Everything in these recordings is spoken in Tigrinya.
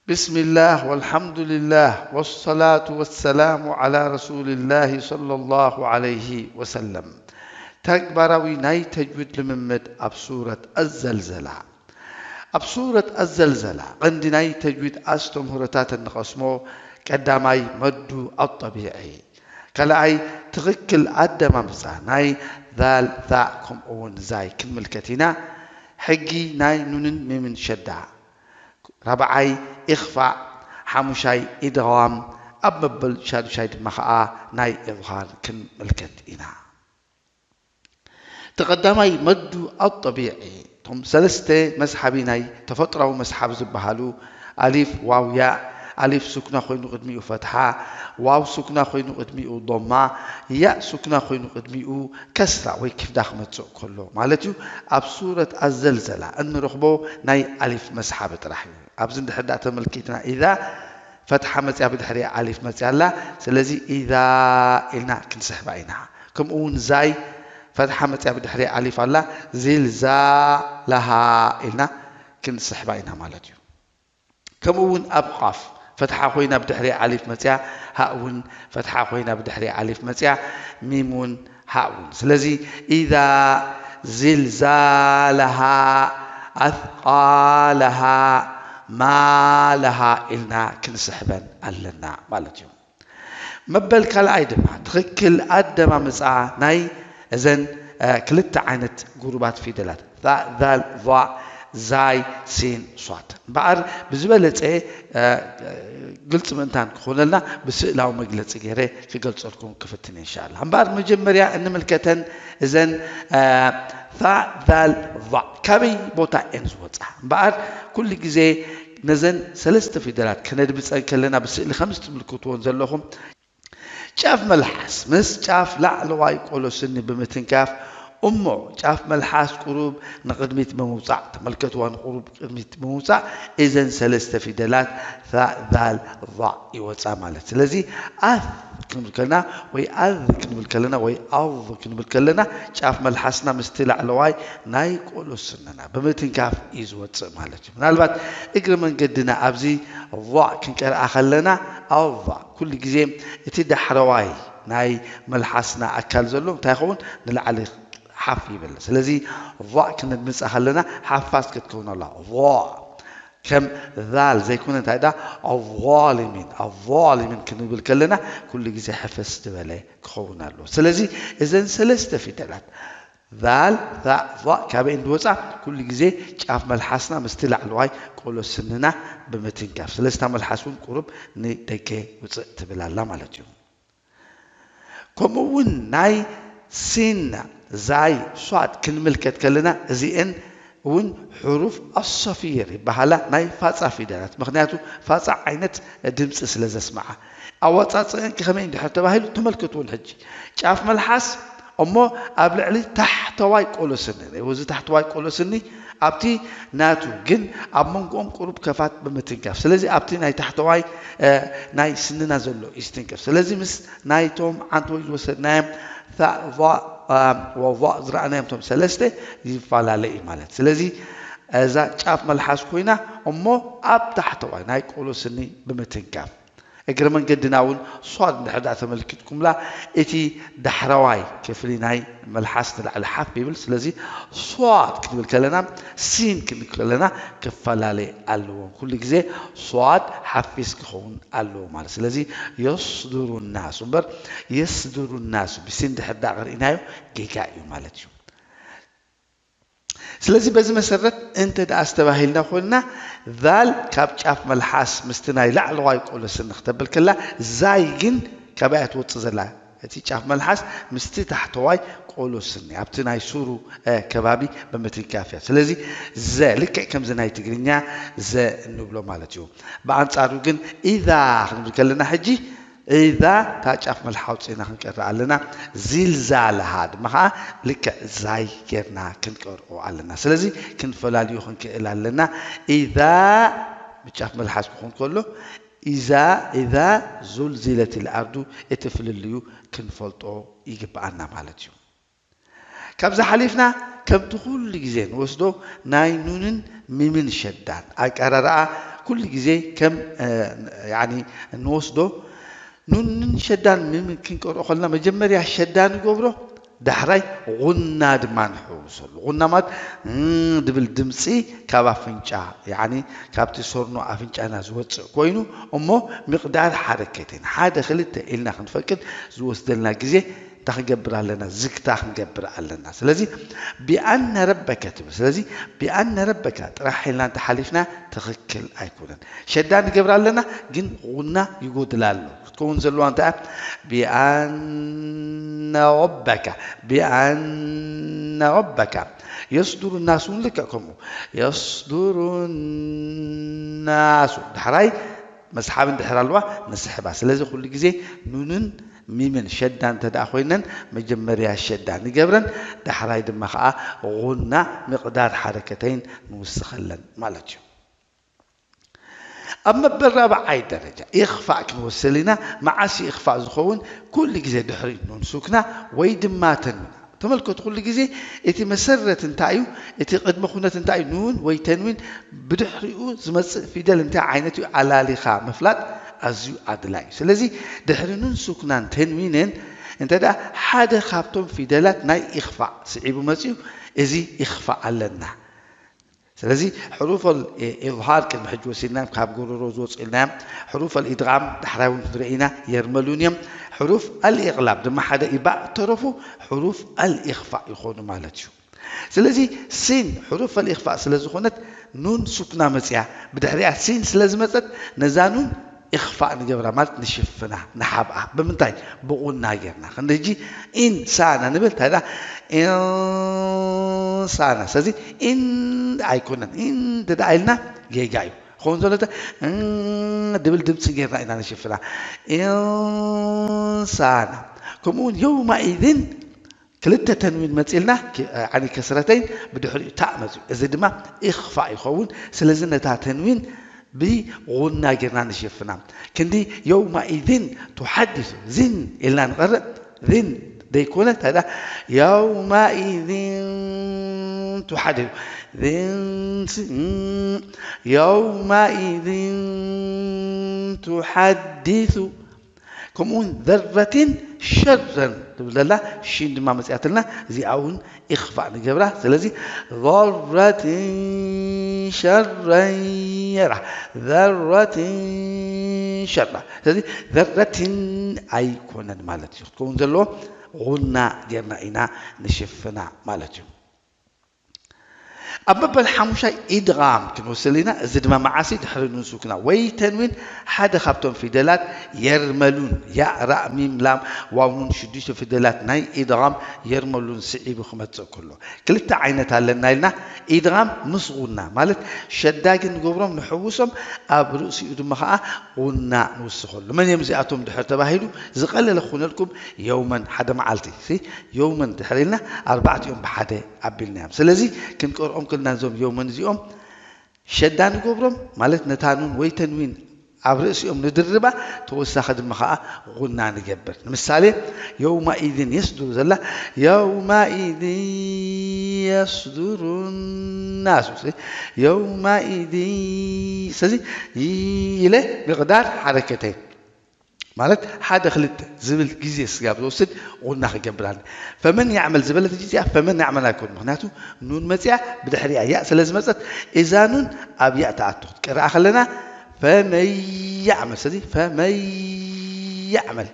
ብስሚላህ ወልሓምዱሊላህ ወሰላቱ ወሰላሙ ዓላ ረሱሊላህ ሰለላሁ ዓለይሂ ወሰለም። ተግባራዊ ናይ ተጅዊድ ልምምድ ኣብ ሱረት ኣዘልዘላ። ኣብ ሱረት ኣዘልዘላ ቀንዲ ናይ ተጅዊድ ኣስተምህሮታት እንቐስሞ ቀዳማይ መዱ ኣጠቢዒ፣ ካልኣይ ትኽክል ኣደማምፃ ናይ ዛል፣ ዛእ ከምኡ እውን ዛይ ክንምልከት ኢና። ሕጊ ናይ ኑንን ሚምን ሸዳ። ራብዓይ ኢኽፋእ፣ ሓሙሻይ ኢድጋም፣ ኣብ መበል ሻዱሻይ ድማ ኸዓ ናይ ኢዝሃር ክንምልከት ኢና። እቲ ቀዳማይ መዱ ኣጠቢዒ፣ እቶም ሰለስተ መስሓቢ ናይ ተፈጥራዊ መስሓብ ዝበሃሉ ኣሊፍ፣ ዋው፣ ያእ፣ ኣሊፍ ሱክና ኮይኑ ቅድሚኡ ፈትሓ፣ ዋው ሱክና ኮይኑ ቅድሚኡ ዶማ፣ ያእ ሱክና ኮይኑ ቅድሚኡ ከስራ ወይ ክፍዳ ክመጽእ ከሎ ማለት እዩ። ኣብ ሱረት ኣዘልዘላ እንረኽቦ ናይ ኣሊፍ መስሓቢ ጥራሕ እዩ። ኣብዚ እንድሕር ደኣ ተመልኪትና ኢዛ ፈትሓ መጽያ ብድሕሪኣ ኣሊፍ መጽያ ኣላ። ስለዚ ኢዛ ኢልና ክንስሕባ ኢና። ከምኡ እውን ዛይ ፈትሓ መጽያ ብድሕሪኣ ኣሊፍ ኣላ። ዚልዛላሃ ኢልና ክንስሕባ ኢና ማለት እዩ። ከምኡ እውን ኣብ ቃፍ ፈትሓ ኮይና ብድሕሪኣ ኣሊፍ መጽያ፣ ሃእ እውን ፈትሓ ኮይና ብድሕሪኣ ኣሊፍ መጽያ፣ ሚም እውን ሃእ እውን። ስለዚ ኢዛ ዚልዛላሃ ኣስቃላሃ ማላሃ ኢልና ክንስሕበን ኣለና ማለት እዩ። መበል ካልኣይ ድማ ትኽክል ኣደማምፃ ናይ እዘን እ፣ ክልተ ዓይነት ጉሩባት ፊደላት ዛእ፣ ዛል፣ ዛእ፣ ዛይ፣ ሲን፣ ሷድ። እምበኣር ብዝበለፀ እ፣ ግልፂ ምእንታን ክኾነልና ብስእላዊ መግለፂ ገይረ ክገልፀልኩም ክፍትን እንሻላ። እምበኣር መጀመርያ እንምልከተን እዘን እ፣ ዛእ፣ ዛል፣ ዛእ ካበይ ቦታ እየን ዝወፃ? እምበኣር ኩሉ ግዜ ነዘን ሰለስተ ፊደላት ከነድምፀን ከለና ብስእሊ ከምዚ ትምልክትዎን ዘለኹም ጫፍ መልሓስ ምስ ጫፍ ላዕለዋይ ቆሎ ስኒ ብምትንካፍ እሞ ጫፍ መልሓስ ቁሩብ ንቕድሚት ብምውፃእ፣ ተመልከትዋ፣ ንቁሩብ ቅድሚት ብምውፃእ እዘን ሰለስተ ፊደላት ዛእ፣ ዛል፣ ዛእ ይወፃ ማለት። ስለዚ ኣዝ ክንብል ከለና ወይ ኣዝ ክንብል ከለና ወይ ኣዝ ክንብል ከለና ጫፍ መልሓስና ምስቲ ላዕለዋይ ናይ ቆሎ ስንና ብምትንካፍ እዩ ዝወፅእ ማለት እዩ። ምናልባት እግሪ መንገድና ኣብዚ ዛእ ክንቀርኣ ከለና ኣዛ ኩሉ ግዜ እቲ ዳሕረዋይ ናይ መልሓስና ኣካል ዘሎ እንታይ ይኸውን? ንላዕሊ ሓፍ ይብል። ስለዚ ዛእ ክንድምፃ ከለና ሓፋስ ክትከውን ኣላ። ዛእ ከም ዛል ዘይኮነ እንታይ ዳ ኣዛሊሚን ኣዛሊሚን ክንብል ከለና ኩሉ ግዜ ሕፍስ ዝበለ ክኸውን ኣለዎ። ስለዚ እዘን ሰለስተ ፊደላት ዛል፣ ዛእ፣ ዛእ ካበይ እንድወፃ ኩሉ ግዜ ጫፍ መልሓስና ምስቲ ላዕለዋይ ቆሎ ስንና ብምትንካፍ። ስለዚ እታ መልሓስ እውን ቁሩብ ንደገ ውፅእ ትብል ኣላ ማለት እዩ። ከምኡ እውን ናይ ሲን፣ ዛይ፣ ሷድ ክንምልከት ከለና እዚአን እውን ሕሩፍ ኣሰፊር ይበሃላ፣ ናይ ፋፃ ፊደላት። ምኽንያቱ ፋፃ ዓይነት ድምፂ ስለ ዘስምዓ። ኣወፃፅአን ከመይ እንድሕር ተባሂሉ ተመልከትውን ሕጂ። ጫፍ መልሓስ እሞ ኣብ ልዕሊ ታሕተዋይ ቆሎ ስኒ፣ እዚ ታሕተዋይ ቆሎ ስኒ ኣብቲ ናቱ ግን ኣብ መንጎኦም ቁሩብ ከፋት ብምትንካፍ። ስለዚ ኣብቲ ናይ ታሕተዋይ እ፣ ናይ ስንና ዘሎ እዩ ዝትንከፍ። ስለዚ ምስ ናይቶም ዓንተወይ ዝወሰድናዮም ታ፣ ቫ፣ እ፣ ወቫ ዝረኣናዮም እቶም ሰለስተ ይፈላለ እዩ ማለት። ስለዚ እዛ ጫፍ መልሓስ ኮይና እሞ ኣብ ታሕተዋይ ናይ ቆሎ ስኒ ብምትንካፍ። እግረ መንገድና እውን ሷድ እንድሕር ደኣ ተመልኪትኩምላ እቲ ዳሕረዋይ ክፍሊ ናይ መልሓስ ንላዕሊ ሓፍ ይብል። ስለዚ ሷድ ክንብል ከለና ሲን ክንብል ከለና ክፈላለ ኣለዎም። ኩሉ ግዜ ሷድ ሓፊስ ክኸውን ኣለዎ ማለት። ስለዚ የስዱሩ ናሱ እምበር የስዱሩ ናሱ ብሲን እንድሕር ደኣ ርኢናዮ ጌጋ እዩ ማለት እዩ። ስለዚ በዚ መሰረት እንተ ደኣ ኣስተባሂልና ኮይንና ዛል ካብ ጫፍ መልሓስ ምስቲ ናይ ላዕለዋይ ቆሎ ስኒ ክተብል ከላ ዛይ ግን ካበይ እያ ትወፅእ ዘላ? እቲ ጫፍ መልሓስ ምስቲ ታሕተዋይ ቆሎ ስኒ ኣብቲ ናይ ሱሩ እ፣ ከባቢ ብምትንካፍ እያ። ስለዚ ዘ ልክዕ ከምዚ ናይ ትግርኛ ዘ እንብሎ ማለት እዩ። ብኣንፃሩ ግን ኢዛ ክንብል ከለና ሕጂ ኢዛ እታ ጫፍ መልሓ ኣውፂእና ክንቀርእ ኣለና። ዚልዛልሃ ድማ ከዓ ልክዕ ዛይ ጌርና ክንቀርኦ ኣለና። ስለዚ ክንፈላልዩ ክንክእል ኣለና። ኢዛ ብጫፍ መልሓስ ክኾን ከሎ ኢዛ ኢዛ ዙልዚለት ልኣርዱ እቲ ፍልልዩ ክንፈልጦ ይግብኣና ማለት እዩ። ካብዚ ሓሊፍና ከምቲ ኩሉ ግዜ ንወስዶ ናይ ኑንን ሚምን ሸዳን ኣቀራርኣ ኩሉ ግዜ ከም ያኒ እንወስዶ ኑንን ሸዳን ምምን ክንቀርኦ ከለና መጀመርያ ሸዳ ንገብሮ፣ ዳሕራይ ና ድማ ንሕውሰሉ። ና ማለት ድብል ድምፂ ካብ ኣፍንጫ ያኒ ካብቲ ሰርኖ ኣፍንጫና ዝወፅእ ኮይኑ እሞ ምቕዳር ሓረከተን ሓደ ክልተ ኢልና ክንፈቅድ ዝወስደልና ግዜ እንታይ ክንገብር ኣለና? ዝግታ ክንገብር ኣለና። ስለዚ ቢኣነ ረበከ ትብል። ስለዚ ቢኣነ ረበከ ጥራሕ ኢልና እንተሓሊፍና ትኽክል ኣይኮነን። ሸዳ ንገብር ኣለና፣ ግን ና ይጎድላ ኣሎ። ክትከውን ዘለዋ እንታይ ቢኣነ ረበከ ቢኣነ ረበከ የስዱሩ ናሱ እውን ልክዕ ከምኡ የስዱሩ ናሱ ዳሕራይ መስሓብ እንድሕር ኣለዋ ንስሕባ። ስለዚ ኩሉ ግዜ ኑንን ሚምን ሸዳ እንተ ደኣ ኮይነን መጀመርያ ሸዳ ንገብረን ዳሕራይ ድማ ከዓ ና ምቕዳር ሓረከተይን ንውስኸለን ማለት እዩ። ኣብ መበል ራብዓይ ደረጃ ኢኽፋእ ክንወስል ኢና። መዓስ ኢኽፋእ ዝኸውን? ኩሉ ግዜ ድሕሪ ኑን ሱክና ወይ ድማ ተንዊን። ተመልከቱ፣ ኩሉ ግዜ እቲ መሰረት እንታይ እዩ? እቲ ቅድመ ኩነት እንታይ እዩ? ኑን ወይ ተንዊን ብድሕሪኡ ዝመፅእ ፊደል እንታይ ዓይነት እዩ? ኣላሊኻ ምፍላጥ ኣዝዩ ኣድላይ እዩ። ስለዚ ድሕሪ ኑን ሱክናን ተንዊንን እንተ ደኣ ሓደ ካብቶም ፊደላት ናይ ኢኽፋእ ስዒቡ መፅዩ፣ እዚ ኢኽፋእ ኣለና። ስለዚ ሕሩፈል ኢዝሃር ቅድሚ ሕጂ ወሲድና ካብ ጎረሮ ዝወፁ ኢልናዮም። ሕሩፈል ኢድጋም ዳሕራይ እውን ክንርኢ ኢና፣ የርመሉን እዮም። ሕሩፍ ኣልኢቕላብ ድማ ሓደ ኢባእ ተረፉ ሕሩፍ ኣልኢኽፋእ ይኾኑ ማለት እዩ። ስለዚ ሲን ሕሩፈል ኢኽፋእ ስለ ዝኾነት ኑን ሱክና መፅያ ብድሕሪኣ ሲን ስለ ዝመፀት ነዛ ኑን ኢኽፋእ ንገብራ ማለት ንሽፍና ንሓብኣ። ብምንታይ? ብቑና ጌርና። ክንዲ ሕጂ ኢንሳና ንብል እንታይ ደኣ ኢንሳና። ስለዚ ኢን ኣይኮነን። ኢን እንተ ደኣ ኢልና ጌጋ እዩ። ክኸውን ዘሎ እንታይ? እን ድብል ድምፂ ጌርና ኢና ንሽፍና። ኢንሳና። ከምኡ እውን የውማኢዝን ክልተ ተንዊን መፂልና ኪ- ዓኒ ከስረተይን ብድሕሪኡ ታእ መፅኡ። እዚ ድማ ኢኽፋእ ይኸውን። ስለዚ ነታ ተንዊን ብቑና ጌርና ንሽፍና። ክንዲ የውማኢዝን ትሓዲሱ ዝን ኢልና ንቐርእ ዝን ዘይኮነ እንታይ ደኣ የውማኢዝን ትሓዲሱ ዝን ስ- እም፣ የውማኢዝን ትሓዲሱ ከምኡ እውን ዘረቲን ሸረን ትብል ዘላ ሺን ድማ መፅያትልና። እዚኣ እውን ኢኽፋእ ንገብራ። ስለዚ ዘረቲን ሸረን የራ ዘረቲን ሸራ። ስለዚ ዘረቲን ኣይኮነን ማለት እዩ። ክትከውን ዘለዎ ና ጌርና ኢና ንሽፍና ማለት እዩ። ኣብ መበል ሓሙሻይ ኢድጋም ክንወስል ኢና። እዚ ድማ መዓሲ ድሕሪ ኑን ሱክና ወይ ተንዊን ሓደ ካብቶም ፊደላት የርመሉን ያእ ራእ ሚም ላም ዋው ኑን ሽዱሽተ ፊደላት ናይ ኢድጋም የርመሉን ስዒቡ ክመፅእ ከሎ ክልተ ዓይነት ኣለና ኢልና። ኢድጋም ምስ ና ማለት ሸዳጊ ንገብሮም ንሕውሶም ኣብ ርእሲኡ ድማ ከዓ ና ንውስኸሉ። መን እዮም እዚኣቶም ድሕር ተባሂሉ ዝቐለለ ክኾነልኩም የውመን ሓደ መዓልቲ ሲ የውመን ድሕር ኢልና ኣርባዕቲኦም ብሓደ ኣቢልናዮም። ስለዚ ክንቀርኦም ክልና እዞም የውመን እዚኦም ሸዳ ንገብሮም ማለት ነታ ኑን ወይ ተንዊን ኣብ ርእሲኦም ንድርባ ተወሳኺ ድማ ከዓ ና ንገብር። ንምሳሌ የውማኢዝን የስዱሩ ዘላ የውማኢዝን የስዱሩ ናሱ የውማኢዝን ስለዚ ኢለ ምቕዳር ሓረከተይ ማለት ሓደ ክልተ ዝብል ግዜ ስጋብ ዝወስድ ና ክገብር ኣለ። ፈመን ያዕመል ዝበለት እዚኣ ፈመን ያዕመል ኣይኮን። ምክንያቱ ኑን መፅያ ብድሕሪያ ያእ ስለ ዝመፀት እዛ ኑን ኣብ ያእ ተኣቱ። ክትቀርኣ ከለና ፈመን ያዕመል። ስለዚ ፈመን ያዕመል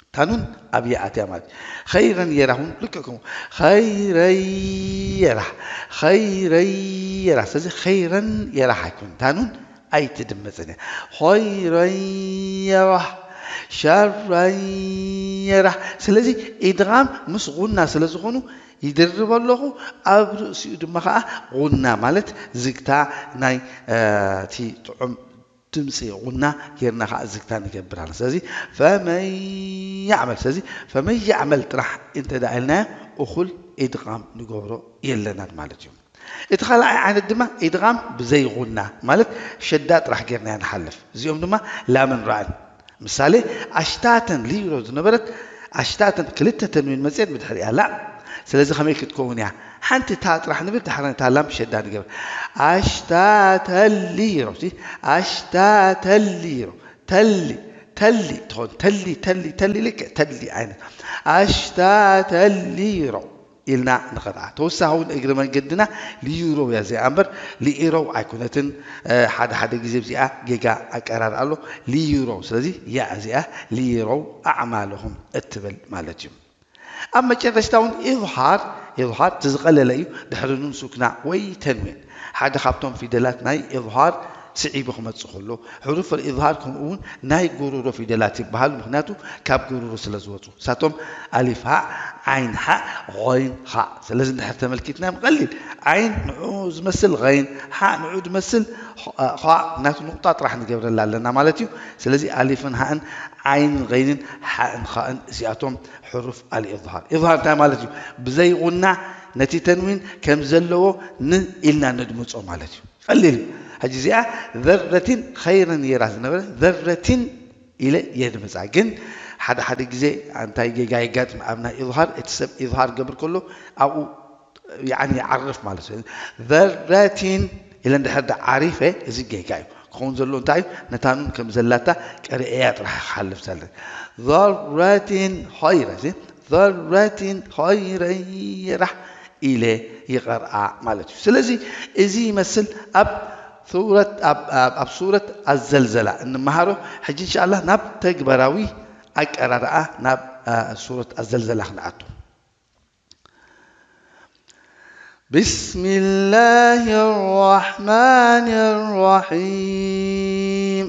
እታ ኑን ኣብ ያእ ኣትያ ማለት እዩ። ኸይረን የራህ እውን ልክዕ ከምኡ ኸይረን የራህ ኸይረን የራህ። ስለዚ ኸይረን የራህ ኣይኮን። እታ ኑን ኣይትድመፅን እያ። ኸይረን የራህ ሸረን የራህ። ስለዚ ኢድጋም ምስ ና ስለ ዝኾኑ ይድርብ ኣለኹ። ኣብ ርእሲኡ ድማ ከዓ ና ማለት ዝግታ ናይ እቲ ጥዑም ድምፂ ና ጌርና ከዓ ዝግታ ንገብር ኣለና። ስለዚ ፈመን ያዕመል ስለዚ ፈመን ያዕመል ጥራሕ እንተ ደኣ ኢልናዮ እኹል ኢድጋም ንገብሮ የለናን ማለት እዩ። እቲ ካልኣይ ዓይነት ድማ ኢድጋም ብዘይ ና ማለት ሸዳ ጥራሕ ጌርናዮ ንሓልፍ። እዚኦም ድማ ላምን ራእን። ምሳሌ ኣሽታተን ሊሮ ዝነበረት ኣሽታተን ክልተ ተንዊን መፅየት ብድሕሪኣ ላእ ስለዚ ከመይ ክትከውን እያ? ሓንቲ ታ ጥራሕ ንብል፣ ድሓር ነታ ላም ሸዳ ንገብር። ኣሽታተሊሮ፣ ሲ፣ ኣሽታተሊሮ፣ ተሊ፣ ተሊ ትኾን፣ ተሊ፣ ተሊ፣ ተሊ፣ ልክዕ ተሊ ዓይነት። ኣሽታተሊሮ ኢልና ንቐርኣ። ተወሳኺ እውን እግሪ መንገድና ሊዩሮ እያ እዚኣ እምበር ሊኢሮ ኣይኮነትን። እ፣ ሓደ ሓደ ግዜ እዚኣ ጌጋ ኣቀራር ኣሎ። ሊዩሮ። ስለዚ ያ እዚኣ ሊዩሮ ኣዕማለኹም እትብል ማለት እዩ። ኣብ መጨረሽታ እውን ኢዝሃር፣ ኢዝሃር እቲ ዝቐለለ እዩ፣ ድሕሪ ኑን ሱክና ወይ ተንዊን። ሓደ ካብቶም ፊደላት ናይ ኢዝሃር ስዒቡ ክመጽእ ከሎ፣ ሕሩፍ ኢዝሃር ከምኡ እውን ናይ ጎሮሮ ፊደላት ይበሃሉ፣ ምኽንያቱ ካብ ጎሮሮ ስለ ዝወጹ። ንሳቶም ኣሊፍ ሃእ፣ ዓይን ሓእ፣ ኸይን ኻእ። ስለዚ እንድሕር ተመልኪትናዮም ቀሊል፣ ዓይን ንዑ ዝመስል ኸይን፣ ሓእ ንዑ ዝመስል ኸ-፣ ኻእ፣ ምኽንያቱ ንቑጣ ጥራሕ ንገብረላ ኣለና ማለት እዩ። ስለዚ ኣሊፍን ሃእን ዓይንን ኸይንን ሓእን ኻእን እዚኣቶም ሕሩፍ ኣልኢዝሃር። ኢዝሃር እንታይ ማለት እዩ? ብዘይ ጉና ነቲ ተንዊን ከም ዘለዎ ን ኢልና ነድምጾ ማለት እዩ። ቀሊል እዩ። ሕጂ እዚኣ ዘረቲን ኸይረን ነይራ ዝነበረ ዘረቲን ኢለ የድምጻ። ግን ሓደ ሓደ ግዜ እንታይ ጌጋ የጋጥም? ኣብ ናይ ኢዝሃር እቲ ሰብ ኢዝሃር ገብር ከሎ ኣብኡ ያዕኒ ይዓርፍ ማለት እዩ። ዘረቲን ኢለ እንድሕር ዳ ዓሪፈ፣ እዚ ጌጋ እዩ። ክኸውን ዘለዎ እንታይ እዩ? ነታ ኑን ከም ዘላታ ቀሪኤያ ጥራሕ ክሓልፍ ሳለ። ዘረቲን ኸይረ፣ እዚ ዘረቲን ኸይረ የራሕ ኢለ ይቐርኣ ማለት እዩ። ስለዚ እዚ ይመስል ኣብ ሱረት፣ ኣብ፣ ኣብ፣ ኣብ ሱረት ኣዘልዘላ እንመሃሮ። ሕጂ እንሻኣላህ ናብ ተግባራዊ ኣቀራርኣ ናብ፣ አ፣ ሱረት ኣዘልዘላ ክንኣቱ። بسم الله الرحمن الرحيم.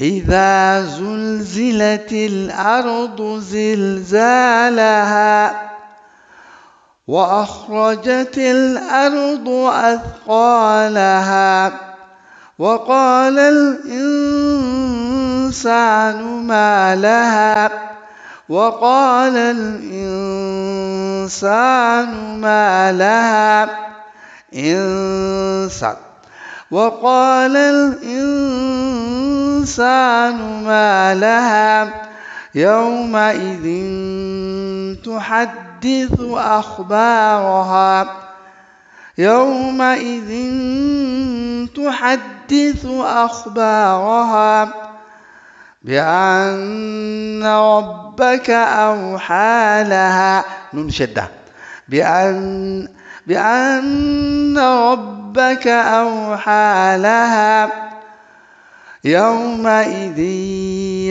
إذا زلزلت الأرض زلزالها وأخرجت الأرض أثقالها وقال الإنسان ما لها وقال الإنسان ما لها إنسان وقال الإنسان ما لها يومئذ تحدث أخبارها يومئذ تحدث أخبارها بأن ربك أوحى لها. ኑን ሸዳ። بأن، بأن ربك أوحى لها. يومئذ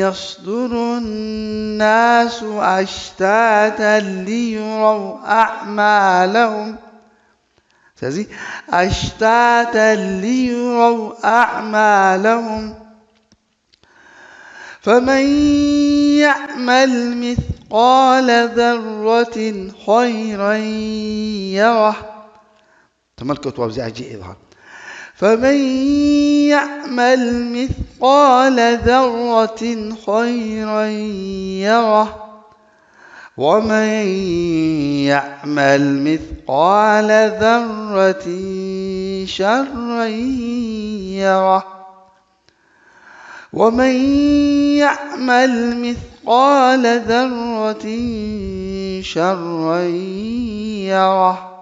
يصدر الناس أشتاتا ليروا أعمالهم. ስለዚ أشتاتا ليروا أعمالهم فمن يعمل مثقال ذرة خيرا يره. ተመልከቱ፣ ኣብዚ ሕጂ ኢዝሃር። فمن يعمل مثقال ذرة خيرا يره ومن يعمل مثقال ذرة شرا يره ومن يعمل مثقال ذرة شرا يره